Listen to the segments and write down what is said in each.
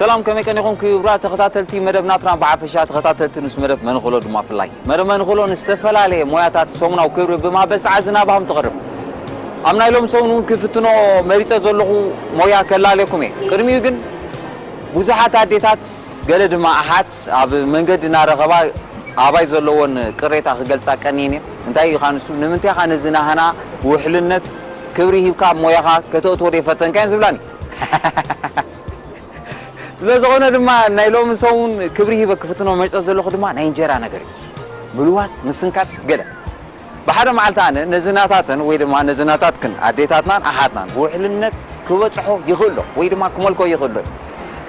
ሰላም፣ ከመይ ቀኒኹም ክቡራት ተኸታተልቲ መደብ ናትና፣ ብሓፈሻ ተኸታተልቲ ንስ መደብ መንኽሎ ድማ ፍላይ። መደብ መንኽሎ ንዝተፈላለየ ሞያታት ሰሙናዊ ክብሪ ብማበል ሰዓት ዝናባኹም ትቕርብ። ኣብ ናይ ሎም ሰሙን እውን ክፍትኖ መሪጸ ዘለኹ ሞያ ከላለኩም እየ። ቅድሚኡ ግን ብዙሓት ኣዴታት፣ ገለ ድማ ኣሓት ኣብ መንገዲ እናረኸባ ኣባይ ዘለዎን ቅሬታ ክገልጻ ቀኒየን እየን። እንታይ ኢኻ ንሱ? ንምንታይ ኢኻ ነዚ ናህና ውሕልነት ክብሪ ሂብካ ሞያኻ ከተእትዎ ዘይፈተንካዮን ዝብላኒ። ስለ ዝኾነ ድማ ናይ ሎሚ ሰሙን ክብሪ ሂበ ክፍትኖ መሪጸ ዘለኹ ድማ ናይ እንጀራ ነገር እዩ። ምልዋስ፣ ምስንካት፣ ገለ። ብሓደ መዓልቲ ኣነ ነዚ ናታተን ወይ ድማ ነዚ ናታትክን ኣዴታትናን ኣሓትናን ውሕልነት ክበጽሖ ይኽእሎ ወይ ድማ ክመልኮ ይኽእሎ እዩ።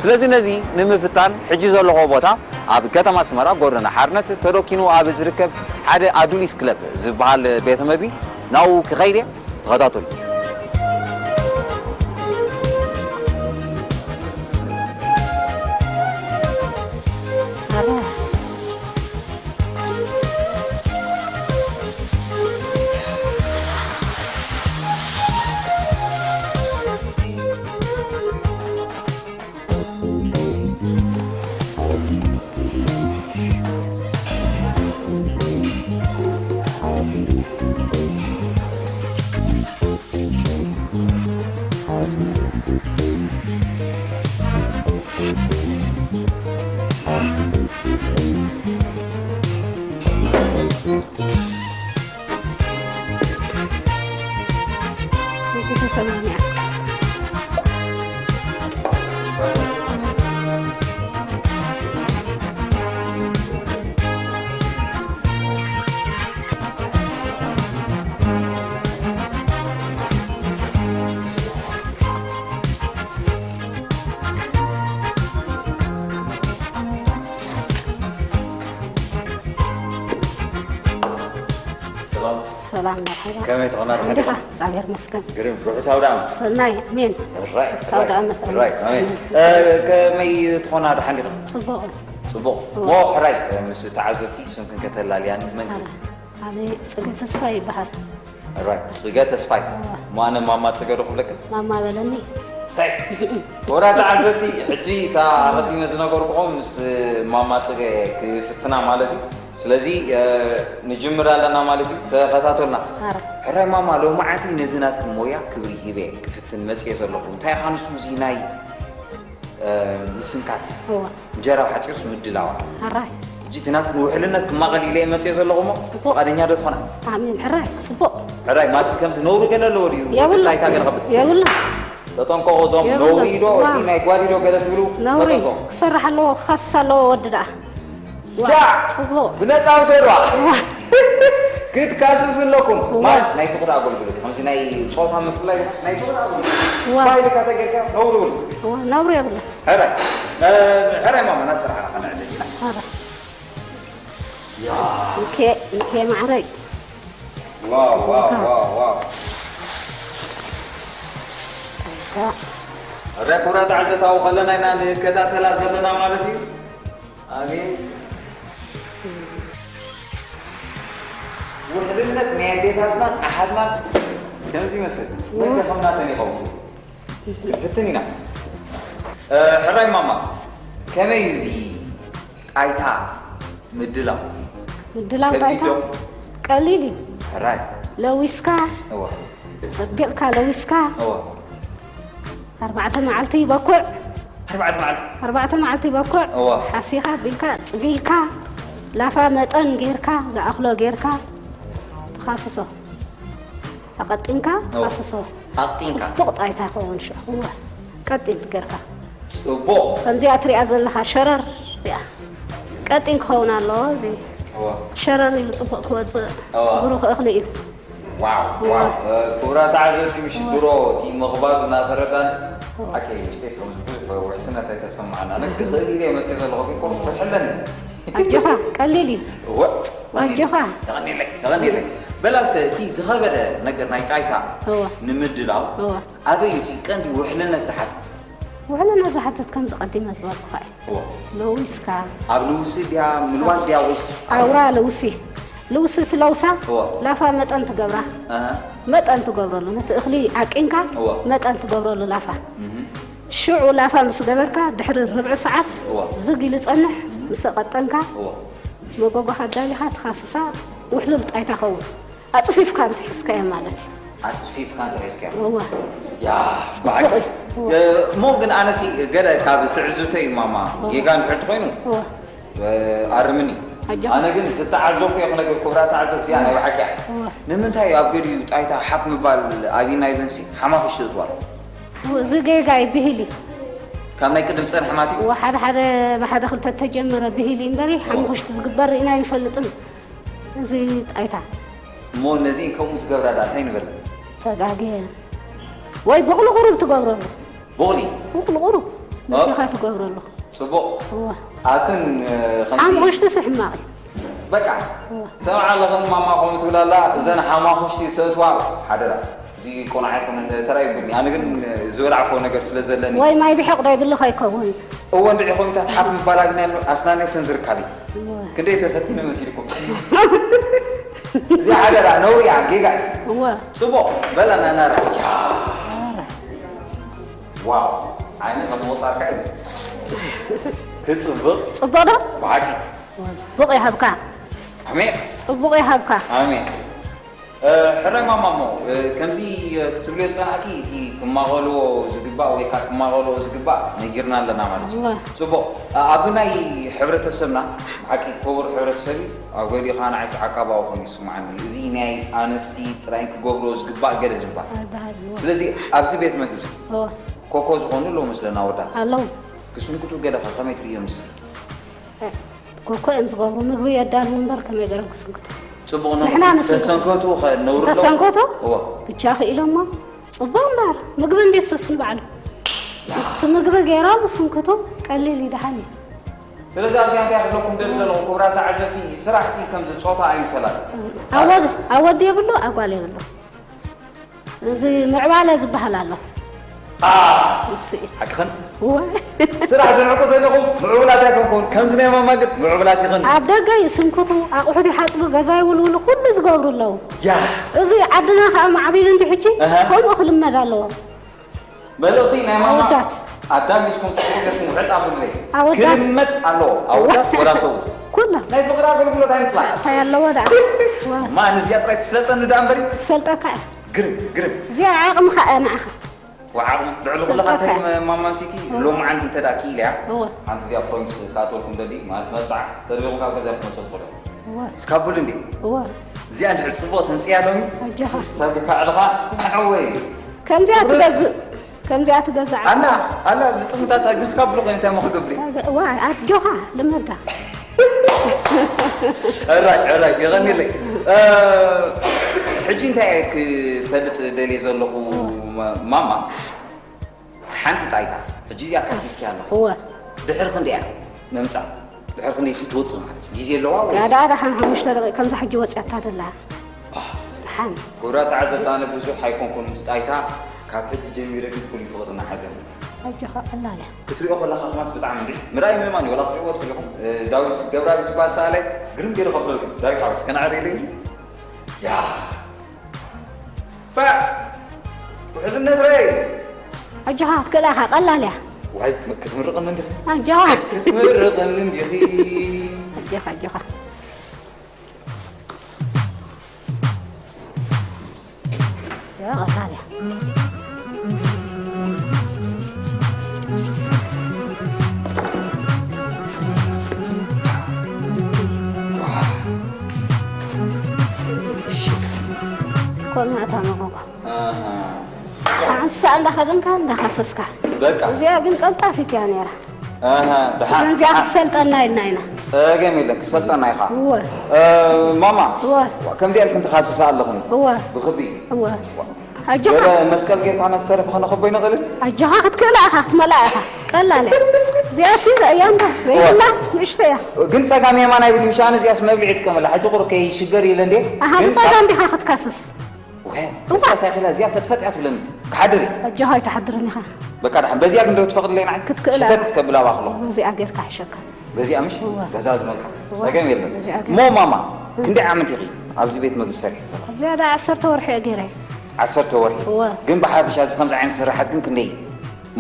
ስለዚ ነዚ ንምፍታን ሕጂ ዘለኹዎ ቦታ ኣብ ከተማ ኣስመራ ጎደና ሓርነት ተዶኪኑ ኣብ ዝርከብ ሓደ ኣዱሊስ ክለብ ዝበሃል ቤተ መግቢ ናብኡ ክኸይድ እየ። ተኸታተሉ። ቤተሰብ ነው የሚያውቅ። ሰላም። ሰላም፣ መርሓባ። ከመይ ትኾና? ደሓን እንዲኻ? ዲኻ? እግዚኣብሔር ይመስገን። ግርም፣ ርሑስ ኣውደ ዓመት። ሰናይ፣ ኣሜን። ራይ፣ ርሑስ ኣውደ ዓመት፣ ኣሜን። ራይ፣ ኣሜን። እ፣ ከመይ ትኾና? ደሓን ዲኻ? ጽቡቕ። ጽቡቕ። እዎ። ሞ፣ ሕራይ፣ ምስ ተዓዘብቲ ስምክን ከተላልያኒ፣ መን ኣረ፣ ኣነ ጽገ ተስፋ ይበሃል። ራይ፣ ጽገ ተስፋይ። እዎ። ሞ፣ ኣነ ማማ ጽገ ዶ ክብለክን? ማማ በለኒ። ሳይ። ወራ ተዓዘብቲ፣ ሕጂ እታ ኣቐዲመ ዝነገርኩኹም ምስ ማማ ጽገ ክፍትና ማለት እዩ። ስለዚ፣ እ፣ ንጅምር ኣለና ማለት እዩ። ተኸታተሉና። ኣረ። ሕራይ ማማ፣ ሎማዓንቲ ነዚ ናትኩም ሞያ ክብሪ ሂበ ክፍትን መጽየ ዘለኹ። እንታይ ኢኻ ንሱ እዚ ናይ፣ እ፣ ምስንካት እዋ። እንጀራ ሓጺርስ ምድላዋ። ሕራይ። ሕጂ እቲ ናትኩም ውሕልነት ክማቐል ኢለ እየ መጽየ ዘለኹ እሞ፣ ጽቡቕ። ፍቓደኛ ዶ ትኾና? ኣሜን። ሕራይ፣ ጽቡቕ። ሕራይ፣ ማሲ ከምዚ ነውሪ ገለ ኣለዎ ድዩ? የብሉን። እንታይ ታገለ ከብል? የብሉን። ተጠንቀቑ፣ እዞም የብሉን። ነውሪ ዶ፣ ዋ። እቲ ናይ ጓዲ ዶ ገለ ትብሉ? ነውሪ። ተጠንቀቑ። ክሰርሕ ኣለዎ፣ ክኸስስ ኣለዎ ወዲ ደኣ። ዋ፣ ጃ! ጽቡቕ። ብነጻ ውሰድዋ። ዋ። ክትካስሱ ኣለኩም። ዋ። ማለት ናይ ፍቕሪ ኣገልግሎት፣ ከምዚ ናይ ጾታ ምፍላይ፣ ናይ ፍቕሪ ኣገልግሎት። ዋ። ባይልካ ተገርካ ነውሪ እውን። ዋ፣ ነውሪ የብሉን። ሕራይ፣ እ፣ ሕራይ ማማ፣ ናስራሕና ከነዕልል ኢና። ኧረ። ያ። እንኬ፣ እንኬ ማዕረይ። ዋው፣ ዋው፣ ዋው፣ ዋው። እዛ። ሕራይ ክቡራት ተዓዘብቲ፣ ኣብኡ ከለና ኢና ንከታተላ ዘለና ማለት እዩ። ኣቤት። ውሕልነት ናይ ኣዴታትናን ኣሓትናን ከምዚ ይመስል። መን ከ ከምናተን ይኸውን? ክንፍትን ኢና። እ፣ ሕራይ ማማ፣ ከመይ እዩ እዚ ጣይታ ምድላው? ምድላው ከቢድ ጣይታ ዶ? ቀሊል እዩ። ሕራይ። ለዊስካ፣ እወ። ጸቢቕካ ለዊስካ፣ እወ። ኣርባዕተ መዓልቲ ይበኩዕ። ኣርባዕተ መዓልቲ? ኣርባዕተ መዓልቲ ይበኩዕ። እወ። ሓሲኻ ኣቢልካ፣ ጽጊልካ፣ ላፋ መጠን ጌርካ፣ ዝኣኽሎ ጌርካ፣ ተኻስሶ። ኣቐጢንካ እወ። ተኻስሶ። ኣቕጢንካ? ጽቡቕ ጣይታ ይኸውን ሽዑ። እወ። ቀጢን ጌርካ። ጽቡቕ። ከምዚኣ ትሪኣ ዘለኻ ሸረር እዚኣ። ቀጢን ክኸውን ኣለዎ። እዚ እወ። ሸረር ኢሉ ጽቡቕ ክወጽእ እወ። ብሩኽ እኽሊ እዩ። ዋው፣ እወ። ዋው። እ፣ ክቡራት ተዓዘብቲ፣ ምሽ እወ። ድሮ እቲ ምኽባዱ እናተረዳንስ፣ እወ። ሓቂ እዩ፣ ምሽተይ ሰው ብዙሕ ውሕስነት ኣይተሰምዓና። ኣነ ክኽእል ኢለ መፅእ ዘለኹ፣ ግን ቁሩብ ፍርሒ ኣለኒ። ኣጆኻ፣ ቀሊል እዩ። እወ። ኣጆኻ። የቐንየለይ፣ የቐንየለይ። በላ እስከ እቲ ዝኸበደ ነገር ናይ ጣይታ እወ። ንምድላው እወ። ኣበይ እዩ እቲ ቀንዲ ውሕልነት ዝሓትት? ውሕልነት ዝሓትት ከምዚ ቀዲመ ዝበልኩኻ እዩ። እወ። ለዊስካ። ኣብ ልውሲ ድያ፣ ምልዋስ ድያ ወይስ? ኣውራ ልውሲ። ልውሲ ትለውሳ፣ እወ። ላፋ መጠን ትገብራ። ኣሃ። መጠን ትገብረሉ። ነቲ እኽሊ ዓቂንካ እወ። መጠን ትገብረሉ ላፋ። እህ። ሽዑ ላፋ ምስ ገበርካ፣ ድሕሪ ርብዒ ሰዓት እዋ። ዝግ ኢሉ ጸንሕ፣ ምስ ኣቐጠንካ፣ እዋ። መጎጎኻ ኣዳሊኻ ትኻስሳ፣ ውሕሉል ጣይታ ኸውን። ኣጽፊፍካ እንተ ሒዝካዮ ማለት እዩ። ኣጽፊፍካ እንተ ሒዝካዮ። እዋ። ያ፣ ጽቡቕ በዓል። እዩ። እዋ። እ፣ እሞ ግን ኣነሲ ገለ ካብ ትዕዝብተይ ማማ፣ እዋ። ጌጋ እንድሕር ተኾይኑ፣ እዋ። እ፣ ኣርምኒ። ኣጆኻ። ኣነ ግን ዝተዓዘብኩ እየ ክነግር፣ ክቡራት ተዓዘብቲ፣ እያ ናይ ብሓቂ እያ። እዋ። ንምንታይ ኣብ ገሊኡ ጣይታ ሓፍ ምባል ኣብይና ኢለንሲ ሓማኹሽ ትእትዋ? እዚ ጌጋ እዩ፣ ብሂል እዩ። ካብ ናይ ቅድም ዝጸንሐ ማለት እዩ? እዋ፣ ሓደ ሓደ ብሓደ ክልተ እተጀመረ ብሂል እዩ እምበሪ፣ እዋ። ሓሙኽሽቲ ዝግበር ርኢና ኣይንፈልጥን። እዚ ጣይታ። እሞ ነዚ ከምኡ ዝገብራ ደኣ እንታይ ንበል? ተጋግየ። ወይ ቡቕሊ ቁሩብ ትገብረሉ። ቡቕሊ? ቡቕሊ ቁሩብ። ኦ። ነዚኻ ትገብረሉ። ጽቡቕ። እዋ። ኣትን፣ እ፣ ከምቲ ሓሙኽሽቲ ሕማቕ እዩ። በቃ። እዋ። ሰምዓ ኣለኽን ማማ ከምኡ ትብል ኣላ፣ እዘን ሓማኹሽቲ ተእትዋ ሓደራ። እዚ ቆልዓ ይኹን እንደ ተራ ይብልኒ። ኣነ ግን ዝበላዕኮ ነገር ስለ ዘለኒ። ወይ ማይ ብሕቕ ዶ ይብልኻ ይከውን? እወ፣ እንድዒ ኮሚታት ሓፍ ምባል ኣብና ኣሎ፣ ኣስናነተን ዝርካብ እዩ። እወ። ክንደይ ተፈቲነ መሲልኩም? እዚ ሓደራ፣ ነውሪ እያ፣ ጌጋ። እወ። ጽቡቕ፣ በላ ናናራ። ቻ። ናራ። ዋው፣ ዓይኒ ከም ወጻርካ እዩ። ክጽብቕ። ጽቡቕ ዶ? ብሓቂ። እወ፣ ጽቡቕ ይሃብካ። ኣሜን። ጽቡቕ ይሃብካ። ኣሜን። እ፣ ሕራይ ማማ እሞ፣ እ፣ ከምዚ፣ እ፣ ክትብልዮ ዝጸናሕኪ፣ እቲ ክማቐልዎ ዝግባእ ወይ ከኣ ክማቐልዎ ዝግባእ ነጊርና ኣለና ማለት እዩ። እወ። ጽቡቕ። እ፣ ኣብ ናይ ሕብረተሰብና፣ ብሓቂ ክቡር ሕብረተሰብ እዩ። ኣብ ገሊኡ ከኣ ንዓይሲ ዓቃባዊ ኮይኑ ይስምዓኒ። እዚ ናይ ኣንስቲ ጥራይ ክገብርዎ ዝግባእ ገለ ዝበሃል። ኣይበሃል፣ እወ። ስለዚ ኣብዚ ቤት መግቢ እዚ እወ። ኮኮ ዝኾኑ ኣለዉ መስለና ኣወዳት። ኣለዉ። ክስንክቱ ገለ ከ ከመይ ትርእዮ ንስኺ? ኮኮ እዮም ዝገብሩ፣ ምግቢ የዳልዉ እምበር ከመይ ገይሮም ክስንክቱ? ጽቡቕ ነው። ንሕና ንስንክቶ። ተሰንከቱ ኸ ነውሪ ኣለዎ? ተሰንከቱ? እወ። ብቻ ክኢሎሞ። ጽቡቕ እምበር፣ ምግቢ እንዴ ሱስ ንባዕሉ። ምስቲ ምግቢ ገይሮም ዝስንክቱ ቀሊል እዩ፣ ደሓን እዩ። ስለዚ ኣብዚኣ እንታይ ክብለኩም ደሊ ዘለኹ፣ ክቡራት ተዓዘብቲ፣ ስራሕ ሲ ከምዚ ጾታ ኣይንፈላል። ኣወድ-፣ ኣወድ የብሉ፣ ኣጓል የብሉ። እዚ ምዕባለ ዝበሃል ኣሎ። ኣ፣ እሱ እዩ። ሓቅኽን? እወ። ስራሕ ትንዕቁ ዘለኹም ምዕቡላት ኣይኮንኩን። ከምዚ ናይ ማማ ግን ምዕቡላት ኢኽን። ኣብ ደገ ይስንክቱ፣ ኣቑሑት ይሓጽቡ፣ ገዛ ይውልውሉ፣ ኩሉ ዝገብሩ ኣለዉ። ያ። እዚ ዓድና ከኣ ማዕቢሉ እንዲ ሕጂ ኣሃ። ከምኡ ክልመድ ኣለዎ። መልእኽቲ ናይ ማማ ኣወዳት። ኣዳም ሚስኩም ጽቡቕ ጌርኩም ውሕጥ ኣብሉለይ። ኣወዳት። ክልመድ ኣለዎ። ኣወዳት ወላ ሰብኡት። ኩላ። ናይ ፍቕሪ ኣገልግሎት ኣይንጽላእ። እንታይ ኣለዎ ደኣ? ዋ። ማን እዚኣ ጥራይ ትስለጠኒ ደኣ እምበሪ? ትሰልጠካ እያ። ግርም፣ ግርም። እዚኣ ዓቕምኻ እያ ንዓኻ። ወዓቕሚ ልዕሊ ኩሉ ትሰልጠካ እያ። እንታይ ማማ ሲኪ እወ። ሎምዓንቲ እንተ ደኣ ክኢልያ፣ እወ። ሓንቲ እዚኣ ፖይንት ካቶልኩም ደሊ፣ ማለት መብጽዓ፣ ተርቢኹም ካብ ገዛ ክትመጹ ትኽእሉ። እወ። እስካብ ብሉ እንዴ? እወ። እዚኣ እንድሕር ጽቡቕ ተምጽያ ሎሚ፣ ኣጆኻ። ሰብ ካዕልኻ፣ ኣወይ። ከምዚኣ ጽቡቕ። ትገዝእ፣ ከምዚኣ ትገዝእ ኣላ፣ ዓዲ። ኣላ፣ እዚ ጥምታ ሳግ እስካብ ብሉ ኮይነ እንታይ እሞ ክገብር እየ? ዋ፣ ኣጆኻ፣ ልመዳ። ሕራይ፣ ሕራይ፣ የቐንየለይ። እ፣ ሕጂ እንታይ እየ ክፈልጥ ደልየ ዘለኹ፣ ማ-፣ ማማ? ሓንቲ ጣይታ፣ ሕጂ እዚኣ ካሲስኪ ኣለኹ። እወ። ድሕሪ ክንደይ እያ ምምጻእ? ድሕሪ ክንደይ ሲ ትወጽእ ማለት እዩ? ግዜ ኣለዋ ወይስ? ያ ደኣ ደሓን ሓሙሽተ ደቂቕ ከምዛ ሕጂ ወጽያታ ደላ። ኣህ። ደሓን። ክቡራት ተዓዘብቲ፣ ኣነ ብዙሕ ኣይኮንኩን ምስ ጣይታ፣ ካብ ሕጂ ጀሚረ ግን ፍሉይ ፍቕሪ እናሓዘኒ። ኣጆኻ ቀላል እያ። ክትሪኦ ከለኻ ከማስ ብጣዕሚ እንድዒ። ምርኣይ ምእማን እዩ፣ ወላ ክትሪእዎ ትኽእሉ ኢኹም። እ፣ ዳዊት ገብረኣብ ዝበሃል ሰኣላይ ግርም ገይሩ ከብለልኩም። ዳዊት ሓወስ፣ ከነዕርየለይ እዚ? ያ። ፋዕ! ውሕልነት ረይ! ኣጆኻ ክትክእላ ኢኻ፣ ቀላል እያ። ዋይ፣ ክትምርቕኒ እንዲኺ? ኣጆኻ። ክትምርቕኒ እንዲኺ? ኣጆኻ፣ ኣጆኻ። ያ፣ ቀላል እያ። ኮና እታ መጎጎ። ኣሃ። ሓንሳእ እንዳኸደንካ እንዳኻሰስካ። በቃ። እዚኣ ግን ቀልጣፊት እያ ነይራ። ኣሃ፣ ደሓን። ግን እዚኣ ክትሰልጠና ኢልና ኢና። ጸገም የለን፣ ክሰልጠና ኢኻ። እወ። እ፣ ማማ፣ እወ። ከምዚኣ ኢልክን ትኻስሳ ኣለኽን። እወ። ብኽቢ። እወ። ኣጆኻ። ገለ መስቀል ጌርካ ነተረፈ ከነኸቦ ይንኽእልን? ኣጆኻ ክትክእላ ኢኻ፣ ክትመልኣ ኢኻ። ቀላል እያ። እዚኣሲ ርእያ እምበር፣ ዘይብላ ንእሽቶ እያ። ግን ጸጋም የማን ኣይብልም፣ ምሽ ኣነ እዚኣስ መብልዒ ይጥቀመላ። ሕጂ ቁሩብ ከይሽገር ኢለ እንዴ? ኣሃ፣ ግን ብጸጋም ዲኻ ክትካስስ? ወ-፣ እዋ። እሳ ሳይክላ እዚኣ ፈጥፈጥ እያ ትብለኒ። ክሓድር እየ። ኣጆኻ ኣይትሓድርን ኢኻ። በቃ ደሓን፣ በዚኣ ግን ዶ ትፈቕድለይ ንዓይ? ክትክእላ ሸተት ኢኻ። ከብል ኣባኽሎ። በዚኣ ጌርካ ሕሸካ። በዚኣ ምሽ? እዋ። በዛ ዝመልካ። እዋ። ጸገም የለን። በዚኣ ጌርካ። እሞ ማማ፣ እም። ክንደይ ዓመት ኢኺ ኣብዚ ቤት መግቢ ሰሪሕኪ ዘለኺ? ኣብዚኣ ደኣ ዓሰርተ ወርሒ እየ ጌረ። ዓሰርተ ወርሒ? እዋ። ግን ብሓፈሻ እዚ ከምዚ ዓይነት ስራሓት ግን ክንደይ እዩ?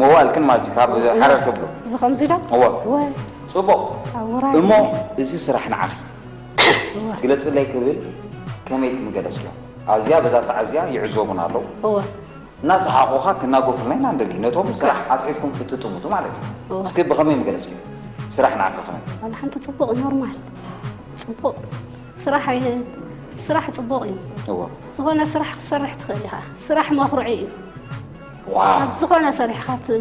መዋእልክን ማለት እዩ፣ ካብ ሓረር ተብሎ። እዚ ከምዚ ዶ? እወ። ወይ ጽቡቕ። ኣውራይ። እሞ እዚ ስራሕ ንዓኺ እወ። ግለጽለይ ክብል ከመይ ምገለጽክዮ? ኣብዚኣ በዛ ሰዓት እዚኣ ይዕዘቡና ኣለዉ። እወ። እናሰሓቑኻ ክናገፉልና ኢና ንደሊ። ነቶም ስራሕ ኣትሒዝኩም ክትጥምቱ ማለት እዩ። እወ። እስኪ ብኸመይ ምገለጽክዮ? ስራሕ ንዓኺ ከመይ? ዋላ ሓንቲ ጽቡቕ ኖርማል። ጽቡቕ። ስራሕ ኣይ-፣ ስራሕ ጽቡቕ እዩ። እወ። ዝኾነ ስራሕ ክትሰርሕ ትኽእል ኢኻ። ስራሕ መኹርዒ እዩ። ዋው። ኣብ ዝኾነ ሰሪሕካ ት-፣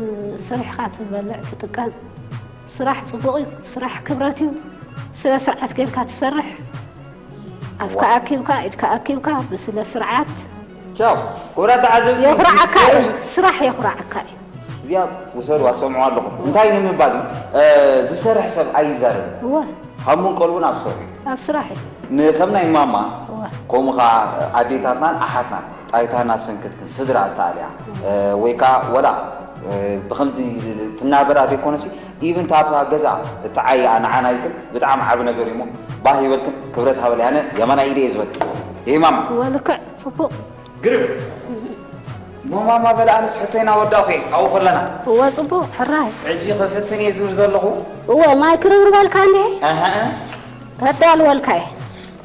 ሰሪሕካ ትበልዕ ትጥቀም። ስራሕ ጽቡቕ እዩ። ስራሕ ክብረት እዩ። ስነ ስርዓት ጌርካ ትሰርሕ። ኣፍካ ኣኪብካ፣ ኢድካ ኣኪብካ፣ ብስነ ስርዓት። ቻው። ክቡራት ተዓዘብቲ፣ የኹርዓካ ዝሰርሕ እዩ። ስራሕ የኹርዓካ እዩ። እዚኣ ውሰዱ፣ ኣሰምዑ ኣለኹም። እንታይ ንምባል እዩ? እ፣ ዝሰርሕ ሰብ ኣይዛረብን። እወ፣ ሃሙን ቀልቡን ኣብ ስርሑ እዩ። ኣብ ስራሕ እዩ። ንከም ናይ ማማ እወ። ከምኡ ኸዓ ኣዴታትናን ኣሓትናን ጣይታ እናሰንከትክን ስድራ እተኣልያ፣ እ፣ ወይ ከዓ ወላ፣ እ፣ ብኸምዚ ትናበራ ዘይኮነሲ ኢቭን ታብታ ገዛ እተዓይኣ ንዓና ኢልክን ብጣዕሚ ዓቢ ነገር እዩ እሞ ባህ ይበልክን ክብረት ሃበለይ። ኣነ የማናይ ኢደ እየ ዝበል። ይህ ማማ እወ፣ ልክዕ፣ ጽቡቕ። ግርም። ሞማማ በለ ኣነስ ሕቶይና ወዳእኹ እየ ኣብኡ ከለና። እወ፣ ጽቡቕ፣ ሕራይ። ሕጂ ክፍትን እየ ዝብል ዘለኹ። እወ፣ ማይ ክርብርበልካ እንዲየ? ኣሃ። ተዳልወልካ እየ።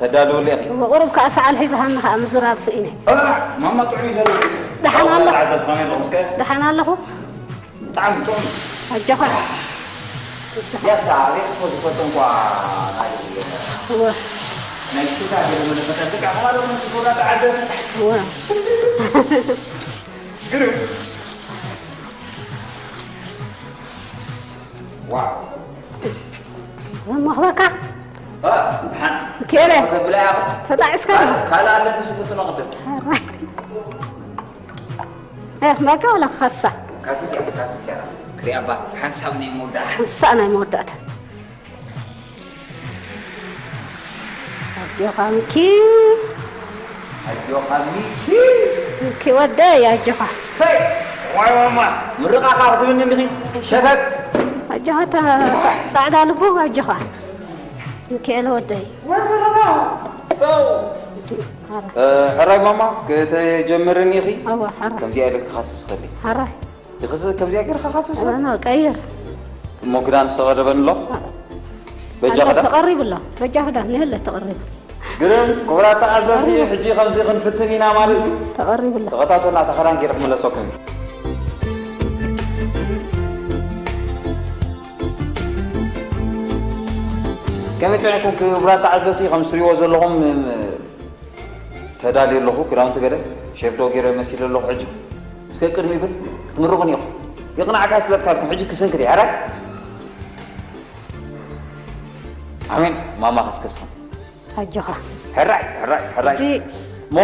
ተዳልወሉ ኢኺ? እወ፣ ቁሩብ ከኣ ሰዓል ሒዝኻኒ ከኣ ምዝራብ ስኢነ። እ፣ ማማ ጥዑም እዩ ዘሎ። ደሓን ኣለኹ። ተዓዘብ ከመይ ኣለኹ እስከ? ደሓን ኣለኹ። ብጣዕሚ ጥዑም። ኣጆኻ። ያታ፣ ኣቤት እኮ ዝፈትዎ እንኳ ናይ፣ እወ። ናይ ሽታ ገለ መለፈታ፣ በቃ፣ ከማለት ነው፣ ሽታ ተዓዘብ። እወ። ግርም። ዋው። መኽበካ። እ፣ ደሓን። ኬለ። ተብላ እያ። ተጣዒስካ። ካልእ፣ ካልእ ኣለኒ ዝፍትኖ ቅድም። እ፣ መጋ ወላ ክኸሳ። ካስስ እያ፣ ካስስ እያ። ክሪኣ እባ፣ ሓንሳብ ናይ መወዳእታ። ሓንሳእ ናይ መወዳእታ። ኣጆኻ ሚኪ። ኣጆኻ ሚኪ። ሚኪ ወደይ ኣጆኻ። ሰይ! ዋይ ማማ፣ ምርቓኻ ክትብኒ እንዲኺ ሸተት። ኣጆኻ እታ ጻ-፣ ጻዕዳ ልቡ ኣጆኻ። ሚኪኤል ወደይ። እ፣ ሕራይ ማማ፣ ከተጀምርኒ ኢኺ? ኣዋ፣ ሕራይ። ከምዚኣ ኢለ ክኻስስ እኽእል። ሕራይ። ይኽስ-፣ ከምዚኣ ገይርካ ካስስ? ኣነ ቀይር። እሞ ክዳን ዝተቐደበኒ ኣሎ? በጃ ኣነ ክዳን? ተቐሪቡ ኣሎ። በጃ ክዳን ንህለ ተቐሪቡ። ግርም፣ ክቡራት ተዓዘብቲ፣ ሕጂ ከምዚ ክንፍትን ኢና ማለት እዩ። ተቐሪቡ ኣሎ። ተኸታተሉና፣ እታ ክዳን ገይረ ክምለሰኩም እዩ። ከመይ ጸኒሕኩም ክቡራት ተዓዘብቲ? ከም ትሪእዎ ዘለኹም፣ ም-፣ ተዳልየ ኣለኹ፣ ክዳውንቲ ገለ ሼፍ ዶ ገይረ መሲለ ኣለኹ። ሕጂ እስከ ቅድሚኡ ግን ክትምርቑኒ ኢኹም። የቕንዓካ ስለ ትካልኩም ሕጂ ክስንክት እየ። ሕራይ? ኣሜን። ማማ ከስከስኹም። ኣጆኻ። ሕራይ፣ ሕራይ፣ ሕራይ። ሕጂ ሞ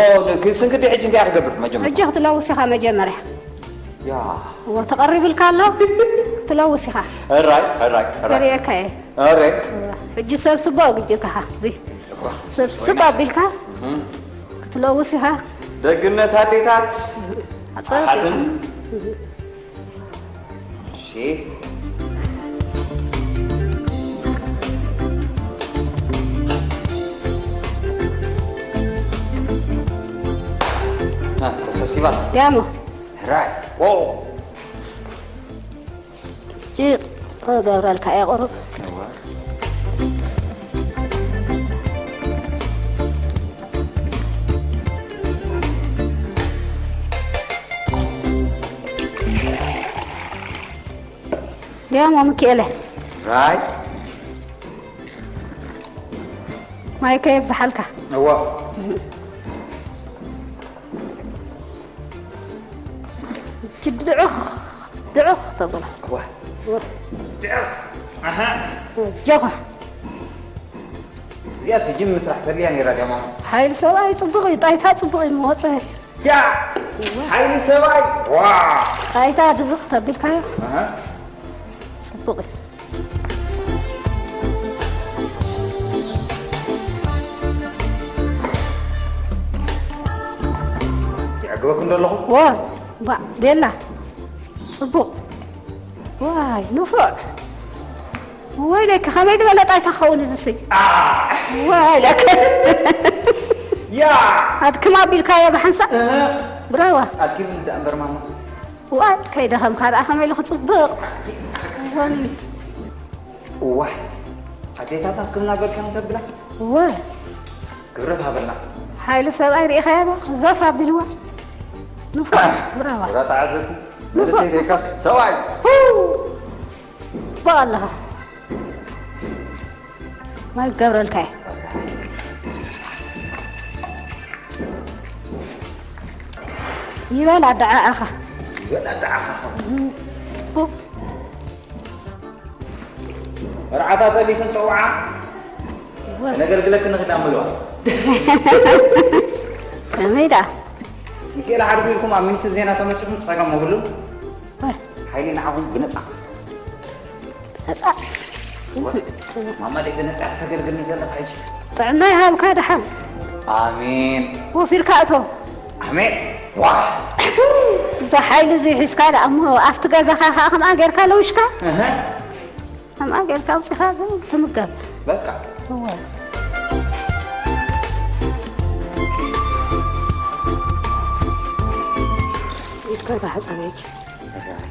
ክስንክት ሕጂ እንታይ ክገብር መጀመርያ? ሕጂ ክትለውስ ኢኻ መጀመርያ። ያ። እወ፣ ተቐሪብልካ ኣሎ። ክትለውስ ኢኻ። ሕራይ፣ ሕራይ፣ ሕራይ። ከርእየካ እየ። ሕራይ። ሕጂ ሰብስቦ ግጅልካ፣ እዚ ሰብስብ ኣቢልካ ክትለውስ ኢኻ። ደግነት ኣዴታት ኣጸብቕ ኣሓትን። እሺ። እ፣ ተሰብሲባ። ያሞ። ሕራይ። ዎ። ጭቕ ክገብረልካ እየ ቁሩብ። እወ። ዲያሞ ሚኪኤለ። ራይ። ማይ ከየብዝሓልካ። እወ። ድዑኽ፣ ድዑኽ ተብሎ። እወ። ድዑኽ። ኣሃ። ጆኻ። እዚኣስ ጅም ምስራሕ ተድልያ ነይራ ድያ ማማ? ሓይሊ ሰብኣይ ጽቡቕ እዩ፣ ጣይታ ጽቡቕ እዩ መወጸ። ያ! ሓይሊ ሰብኣይ! ዋ! ጣይታ ድብኽ ተቢልካዮ? ኣሃ። ጽቡቕ እዩ። ይዕግበኩም ዶ ኣለኹ? ዋ! ባ-፣ ቤላ። ጽቡቕ። ዋይ፣ ንፉዕ። ወይለኪ፣ ከመይ ዝበለ ጣይታ ክኸውን እዚሲ? ኣ! ወይለኪ። ያ! ኣድክም ኣቢልካዮ ብሓንሳእ? እህ። ብራዋ። ኣድኪም እንዳ እምበር ማማ። ዋይ ከይደኸምካ ደኣ ከመይ ኢሉ ክጽብቕ። እዋን። እዋይ ኣዴታትና እስክምና በልከም ተብላ። እወ። ግብረት ሃበልና። ሓይሉ ሰብኣይ ርኢኻዮ ዶ? ዘፍ ኣቢልዋ። ንፉዕ። ብራዋ። ግብረት ተዓዘብቲ። ንፉዕ። ንርእሰይ ዘይካስ ሰብኣይ። ሁ! ጽቡቕ ኣለኻ። ማይ ክገብረልካ እየ። ይበል ኣደዓኣኻ። ይበል ኣደዓኻ። ጽቡቕ። መርዓታ ጠሊትን ጸውዓ። ወ- ከነገልግለኪ ንኽዳ ምልዋስ። ከመይ ደኣ? ሚካኤል ሓድጉ ኢልኩም ኣብ ሚኒስትሪ ዜና ተመጺኹም ጸገም የብሉን። ወ- ሓይሊ ንዓኹም ብነጻ። ነጻ። ማማ ደቂ ነጻ ከተገልግልኒ ዘለኻ ሕጂ። ጥዕና ይሃብካ ደሓን። ኣሜን። ወፊርካ እቶ። ኣሜን። ዋ። እዚ ሓይሊ እዚ ሒዝካ ደኣ እሞ ኣብቲ ገዛኻ ከኣ ከምኣ ጌርካ ለዊሽካ? እህ። ከምኣ ጌርካ ኣውጺኻ ግን ትምገብ። በቃ። እወ። ኢድካ ተሓጸብ ሕጂ።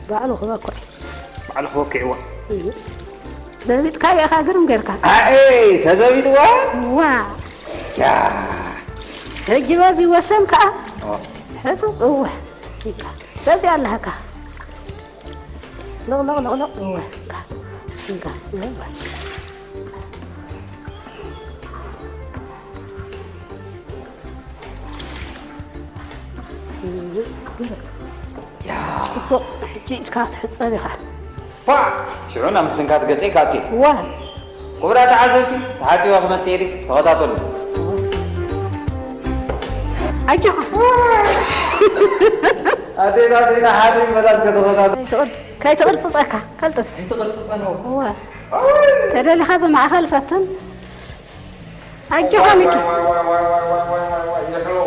ባዕሉ ክበኩዕ። ባዕሉ ክወቅዕዎ። እህ። ዘቢጥካ ኢኻ ግርም ጌርካ። ኣኤ፣ ተዘቢጥዋ? ዋ። ቻ። ሕጂ በዚ ወሰን ከኣ። ኦ። ሕጹብ፣ እወ። ኢካ። ዘዚ ኣለሃካ። ሎቕ፣ ሎቕ፣ ሎቕ፣ ሎቕ። እወ። ኢካ። ኢካ። እወ። ጽቡቕ፣ ሕጂ ኢድካ ክትሕጸብ ኢኻ። ፋዕ! ሽዑ ናብ ምስንካት ገጸይ ክኣቱ እየ። ዋ! ክቡራት ተዓዘብቲ፣ ተሓጺበ ክመጽእ እየ፣ ተኸታተሉ። ኣጆኻ። ኣዴታትና ሓደ ይመላስ ከተኸታተሉ። ከይትቕርጽ-፣ ከይትቕርጽጸካ፣ ቀልጥፍ። ከይትቕርጽጸ ነው። ዋ! ተደሊኻ ብማእኸል ፈትን። ኣጆኻ ሚኪ። ዋይ፣ ዋይ፣ ዋይ፣ ይሕሎ።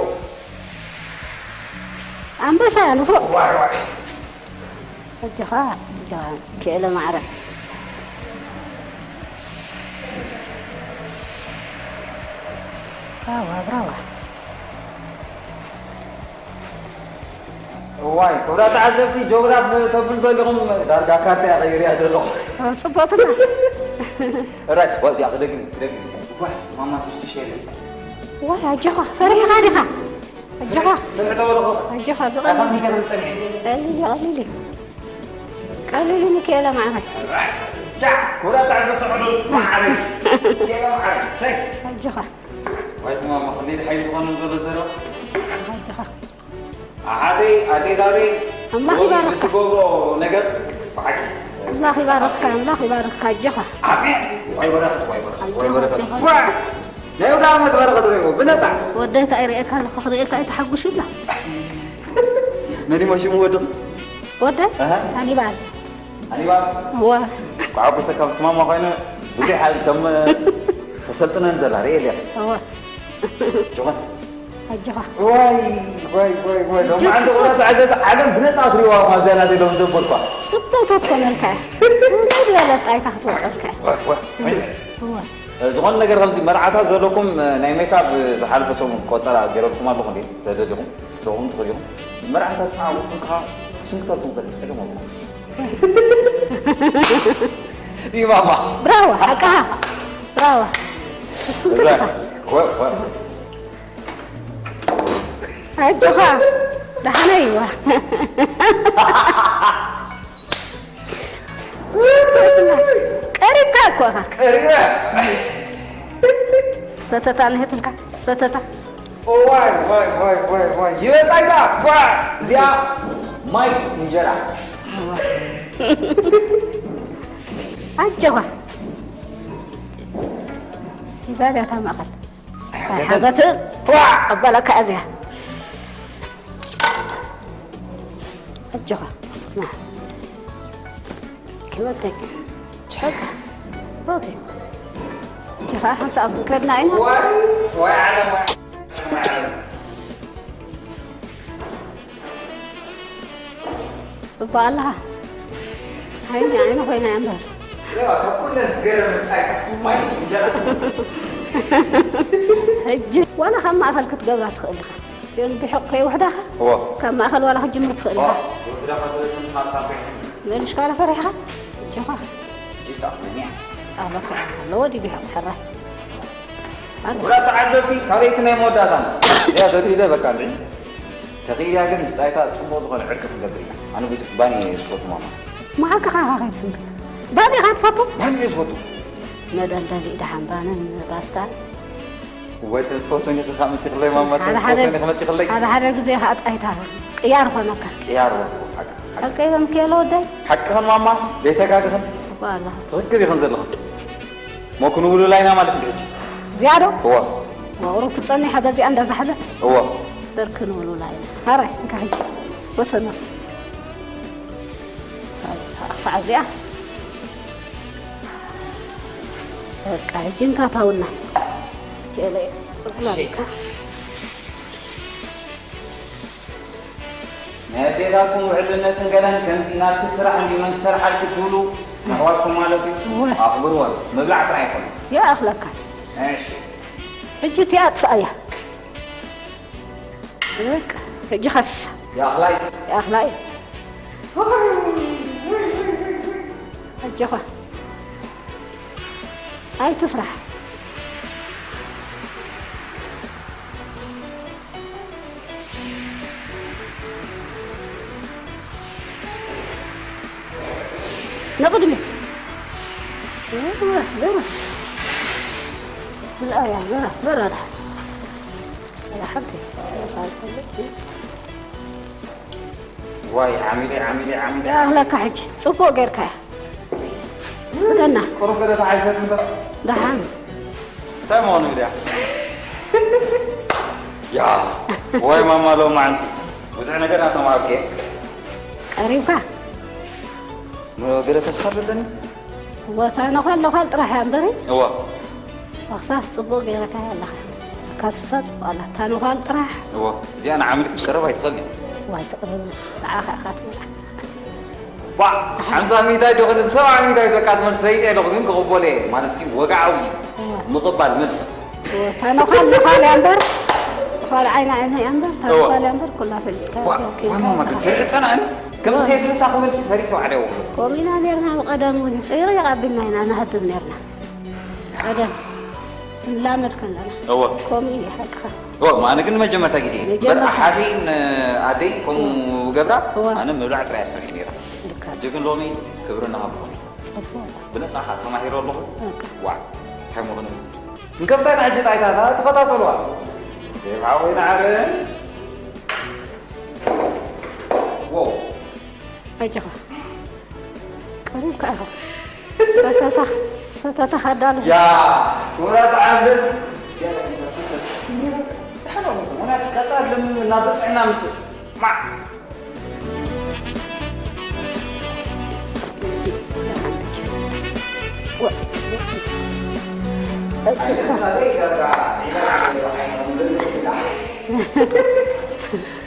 ኣንበሳ ንፉዕ። ዋይ፣ ዋይ። ኣጆኻ፣ ኣጆኻ፣ ክእለ ማዕረ። ብራዋ፣ ብራዋ። እዋይ፣ ክቡራት ተዓዘብቲ፣ ጆግራፍ ተብሉ ዶ ኣለኹም? ዳርጋ ካርታ እያ ቀይረያ ዘለኹ። ኦ፣ ጽቡቕ ትብላ። እራይ፣ ዋ፣ እዚኣ ክደግም፣ ክደግም። እዋይ፣ ማማ ትሽቱ ሸይር ይምጻእ። ዋይ፣ ኣጆኻ፣ ፈሪሕኻ ዲኻ? ኣጆኻ። ትምሕቶ በለኹ። ኣጆኻ፣ ዝቐልል። ኣይ፣ ከምዚ ገይሩ ጸኒሑ። ቀሊል እዩ፣ ቀሊል እዩ። ቀሊል እዩ፣ ሚካኤለ ማዕረ። እራይ፣ ቻ፣ ክቡራት ተዓዘብቲ፣ ስዕዱ፣ ማዕረ። ሚካኤለ ማዕረ፣ ሰይ። ኣጆኻ። ዋይ፣ ማማ፣ ክንደይ ሓይሊ ዝኾነ ዘሎ ዘረባ። ኣጆኻ። ኣሓተይ፣ ኣዴታተይ፣ ኣምላኽ ሎሚ ይባርኽካ። እትገብሮ ነገር ብሓቂ ኣምላኽ ይባርኽካ፣ ኣምላኽ ይባርኽካ፣ ኣጆኻ። ኣሜን። ዋይ በረኸት፣ ዋይ በረኸት፣ ዋይ በረኸት። ኣጆኻ። ዋይ! ናይ ኣውደ ዓመት በረኸት ርኢኹም፣ ብነጻ። ወደይ ከኣ ይርእየካ ኣለኹ፣ ክርእየካ እዩ ተሓጒሱላ። መን እዩ ሽሙ ወድኺ? ወደይ? ኣሃ። ሃኒባል። ሃኒባል? እወ። ክዓጉሰካ ምስ ማማ ኮይነ ብዙሕ ሓይሊ ከም ተሰልጥነን ዘላ ርእየ ኣለኹ። እወ። ጆኾን። ኣጆኻ። ዋይ፣ ዋይ፣ ዋይ፣ ዋይ። ሎሚ ጆት። ዓንዲ ቁራስ ዓዘተ ዓለም ብነጻ ትሪእዋ እኳ እዛ ናተይ ሎም ዘበልኳ። ጽብቕቲ ትኾነልካ እያ። እንታይ ዝበለት ጣይታ ክትወጸልካ እያ። ዋይ፣ ዋይ፣ ዋይ። እወ። ዝኾነ ነገር ከምዚ መርዓታት ዘለኩም ናይ ሜካፕ ዝሓለፈ ሰሙን ቆጸራ ገይረልኩም ኣለኹ እንዴ? ተደሊኹም፣ ዶኹም ትኽእሉ ኢኹም። መርዓታት ጸዓቑኩም ከኣ ክስንክተልኩም ከ ጸገም ኣለኩም። ይማማ። ብራዋ፣ ሓቃ። ብራዋ። ትስንክት ኢኻ። ወ-፣ ወ-፣ ኣጆኻ፣ ደሓነይዋ። ቀሪብካ እኮ ኢኻ። ቀሪበ። ሰተታ ንህትልካ፣ ሰተታ። ዋይ፣ ዋይ፣ ዋይ፣ ዋይ፣ ዋይ። ይበቃ፣ ይበቃ። ኳ፣ እዚኣ ማይ እንጀራ። ኣጆኻ። ሒዛ ድያ እታ ማእኸል? ኣይሓዘትን። ኣይሓዘትን። ኳ! ኣባላካ እዚኣ። ኣጆኻ፣ ጽናሕ። ክበደኝ። ቸካ። ጽቡቅ። ኣጆኻ፣ ሓንሳብ ክንከድና ኢና። ዋይ፣ ዋይ ዓለም፣ ዋይ ዓለም፣ ዋይ ዓለም። ጽቡቅ ኣለኻ። ዓይኒ፣ ዓይኒ ኮይና እያ እምበር። ያ፣ ካብ ኩለን ዝገርም እንታይ፣ ማይ እንጀራ። ሕጂ ዋላ ካብ ማእኸል ክትገብራ ትኽእል ኢኻ። እዚኦም ብሕቕ ከይውሕዳኻ እዎ። ካብ ማእኸል ዋላ ክትጅምር ትኽእል እዎ። ኢኻ። ዳኻትለትን ሓሳብ መልሽ ካለ ፈሪሕኻ እጆኻ ጅስታ ምንያ ኣለካ ኣለዎ ዲቢኻ ትሕራይ ወላ ተዓዘብቲ ካልኣይቲ ናይ መወዳእታን እዚኣ ዘርኢ ኢለ በቃ እንድዒ ተኽኢልያ ግን ምስ ጣይታ ፅቡቕ ዝኾነ ዕርቂ ክንገብር ኢና ኣነ ብዙሕ ባኒ እየ ዝፈቱ ማማ መዓልቲ ኻኻ ከይትስንክት ባኒ ኢኻ ትፈቱ ባኒ እየ ዝፈቱ መደልደሊ ደሓን ባንን ባስታን ወይ ተስፈውተኒ ክኻ መፂኽለይ ማማ ተስፈውተኒ ክመፂኽለይ ሓደ ሓደ ግዜ ከዓ ጣይታ ቅያር ኾነካ ቅያር ወርቁ ሓቂ ሓቂ እዮም ከሎ ወደይ ሓቅኽን ማማ ዘይተጋግኽን ፅቡቅ ኣለኻ ትኽክል ኢኽን ዘለኽን ሞ ክንውልላ ኢና ማለት እንዲ ሕጂ ዝያዶ እዋ መቕሩብ ክፀኒሓ በዚኣ እንዳዛሕለት እዋ በር ክንውልላ ኢና ሃራይ እንካ ሕጂ ወሰን ወሰን ክሳዕ እዚኣ በቃ ሕጂ እንካታውና ቴለ ቁላልካ ናይ ኣዴታትኩም ውሕልነትን ገለን ከምዚ ናብቲ ስራሕ እንዲመን ትሰርሓልኪ ትብሉ ነሕዋትኩም ማለት እዩ ኣኽብርወን ምብላዕ ጥራይ ይኹን ይኣኽለካ እሺ ሕጂ እቲኣ ኣጥፍኣያ በቃ ሕጂ ኸስሳ ይኣኽላይ ይኣኽላይ ኣጆኻ ኣይትፍራሕ ንቕድሚት ገረፍ ብዛዕባ ገረፍ በራዳ ሓንቲ ዋይ ዓሚለ ዓሚለ ዓሚለ ይኣኽለካ ሕጂ ፅቡቕ ጌርካያ ክደና ቁሩብ ገለ ተሓይሸት እምበር ደሓን እንታይ ምኾኑ ኢልያ ያ ወይ ማማ ሎማዓንቲ ብዙሕ ነገር ኣተማሃርኩ እየ ቀሪብካ ገለ ተስፋ ዘለኒ እወ እታ ነዃል ነዃል ጥራሕ እያ እምበሪ እዋ ኣኽሳስ ፅቡቕ ገይረካያ ኣለኻ ካስሳ ፅቡቕ ኣላ እታ ነዃል ጥራሕ እዋ እዚኣ ንዓሚልኪ ክትቀርብ ኣይትኽእልን እያ እዋ ኣይትቕርብ ንዓኻ ኢኻ ትብላ ባ ሓምሳ ሚእታይ ዶ ክልተ ሰብዓ ሚእታይ በቃ ትመልስ ፈይጠ ኣለኹ ግን ክቕበሎ እየ ማለት ሲ ወግዓዊ ምቕባል መልሲ እታ ነዃል ነዃል እያ እምበር ነዃል ዓይኒ ዓይኒ እያ እምበር እታ ነዃል እያ እምበር ኩላ ፈሊጥካ ፈሪሰ ዋዕደ ከምኡ ኢና ጌርና ብቐደም እውን ፅይቕ የቐብልና ኢና ንሃድም ኔርና ቀደም ንላመድ ከለና እወ ከምኡ እዩ ሓቅኻ እወ ኣነ ግን መጀመርታ ግዜ መጀመርታ ሓፊን ኣደይ ከምኡ ገብራ እወ ኣነ ምብላዕ ጥራይ ኣሰሚዕ ነይራ ልካ ሕጂ ግን ሎሚ ክብሪ እናሃብኩም እዩ ፅቡቅ ብነፃኻ ተማሂረ ኣለኹ በቃ ዋዕ እንታይ ምኾነ ንከፍታ ንሕጂ ጣይታታ ተኸታተልዋ ዴብ ሓወይ ንዓረ ዎ ኣጆኻ ቀሪብካ ኢኻ ሰተታ ሰተታ ካዳሉ ያ ወላ ተዓዘብ ወላ ትቀጻ ለምን እናበጽዕና ምጽእ ማዕ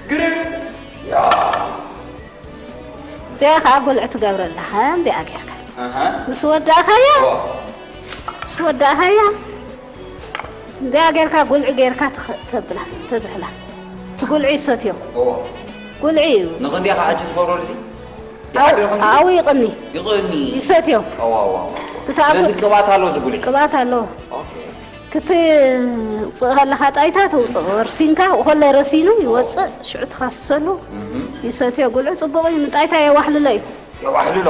ግርም እዚኣ ከዓ ጉልዒ ትገብረላ ከምዚኣ ጌርካ ምስ ወዳእኻያ ምስ ወዳእኻያ እንዲያ ጌርካ ጉልዒ ጌርካ ተብላ ተዝሕላ እቲ ጉልዒ ይሰትዮ ጉልዒ እዩ ንኽንዲያ ከዓ ሕጂ ዝገብረሉ እዚ ኣብኡ ይቕኒ ይቕኒ ይሰትዮ ስለዚ ቅብኣት ኣሎ እዚ ጉልዒ ቅብኣት ኣለዎ ክትውፅእ ከለኻ ጣይታ ተውፅእ ረሲንካ ከሎ ረሲኑ ይወፅእ ሽዑ ትኻስሰሉ ይሰትዮ ጉልዒ ፅቡቕ እዩ ንጣይታ የዋሕልሎ እዩ የዋሕልሎ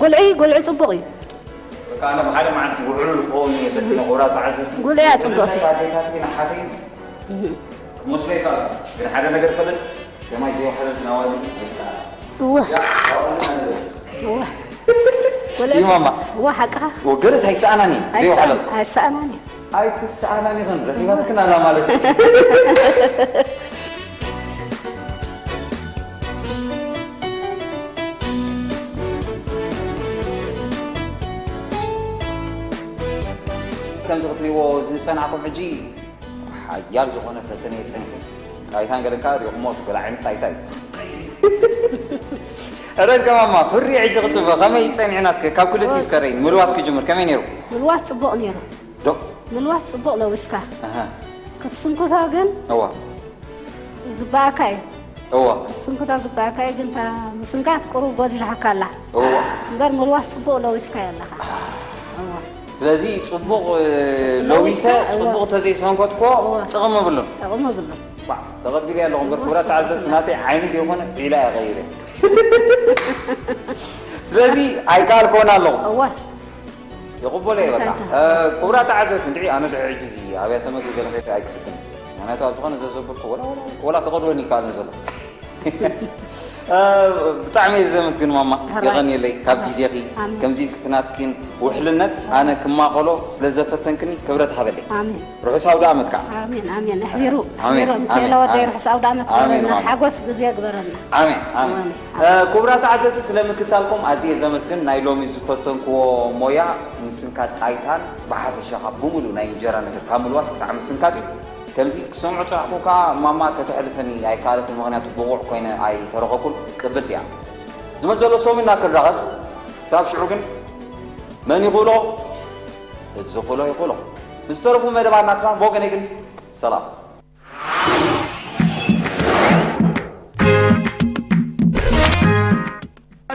ጉልዒ ጉልዒ ፅቡቕ እዩ በቃ ኣነ ብሓደ መዓልቲ ውዕሉል ክኸውን እየ በቲ ነቑራ ተዓዘብቲ ጉልዒ እያ ፅብቕቲ ኣዴታትይ ንሓተይ ክመስሎ ይኽእል ግን ሓደ ነገር ፈልጥ ከማይ ዘይወሓለልቲ ናዋዲ ኣይከኣል እወ እወ ጉልዒ ይማማ እወ ሓቅኻ ወገለስ ኣይሰኣናን እዩ ዘይወሓለል ኣይሰኣናን እዩ ኣይትሰኣናን ኢኽን ረኺባትክን ኣላ ማለት እዩ ከምዚ ክትሪእዎ ዝፀናዕኩም ሕጂ ሓያል ዝኾነ ፈተነ እዩ ፀኒሑ ጣይታን ገለን ከዓ ሪእኹሞ ገለ ዓይነት ጣይታ እዩ ረስ ከማማ ፍሪ ሕጂ ክፅበ ከመይ እዩ ፀኒሕና እስከ ካብ ክልቲኡ እስከ ረእይ ምልዋስ ክጅምር ከመይ ነይሩ ምልዋስ ፅቡቕ ነይሩ ዶ ምልዋስ ፅቡቕ ለዊስካ ክትስንክቶ ግን እዋ ዝግባኣካ እዩ እወ ስንኩታ ዝበሃልካ እዩ፣ ግን እታ ምስንካት ቁሩብ ጎዲላካ ኣላ። እወ እምበር ምልዋስ ጽቡቕ ለዊስካዮ ኣለኻ። እወ ስለዚ ጽቡቕ እ፣ ለዊስካ፣ ለዊሰ እወ። ጽቡቕ ተዘይሰንከትኮ እወ። ጥቕሚ የብሉን። ጠቕሚ የብሉን። ባ፣ ተቐቢለ ኣለኹ እምበር ክብረት ዓዘብቲ ናተይ ዓይኒ ዘይኮነ ዒላ እየ ቀይረ። ስለዚ ኣይከኣልኮን ኣለኹ። እወ ይቕበሎ እየ በቃ። እንታይ እ፣ ክቡራት ተዓዘብቲ እንድዒ ኣነ ድሕሪ ሕጂ እዚ ኣብያተ መግቢ ገለ ከይደ ኣይክፍትን። ምክንያቱ ኣብ ዝኾነ ዘዘበልኩ ወላ ወላ ወላ ክቐድወኒ ይከኣል ዘሎ። እ፣ ብጣዕሚ እየ ዘመስግን ማማ፣ ሕራይ። የቐንየለይ ካብ ግዜኺ ኣሜን። ከምዚ ክትናትኪን ውሕልነት ኣነ ክማቐሎ ስለ ዘፈተንክኒ ክብረት ሃበለይ። ኣሜን ርሑስ ኣውደ ዓመት ከዓ። ኣሜን ኣሜን። ኣሕቢሩ ኣሜን፣ ኣሕቢሩ ኣሜን፣ ምክኤለ ወደይ ኣሜን። ርሑስ ኣውደ ዓመት ኣሜን፣ ግበረልና። ኣሜን። ሓጎስ ግዜ ግበረልና። ኣሜን ኣሜን። ኣሜን። እ፣ ክቡራት ተዓዘብቲ ስለ ምክታልኩም ኣዝየ ዘመስግን። ናይ ሎሚ ዝፈተንክዎ ሞያ ምስንካት ጣይታን ብሓፈሻ ካብ ብምሉ ናይ እንጀራ ነገር ካብ ምልዋስ ክሳዕ ምስንካት እዩ። ከምዚ ክሰምዖ ጽናሕኩ ከዓ ማማ ከተሕልፈኒ ኣይከኣለትን፣ ምኽንያቱ ብቑዕ ኮይነ ኣይተረኸኩን። ቅብልቲ እያ። ዝመጽእ ዘሎ ሰሙን እናክንራኸብ፣ ክሳብ ሽዑ ግን መን ይኽእሎ? እቲ ዝኽእሎ ይኽእሎ። ብዝተረፉ መደባት ናትና ብወገነይ ግን ሰላም።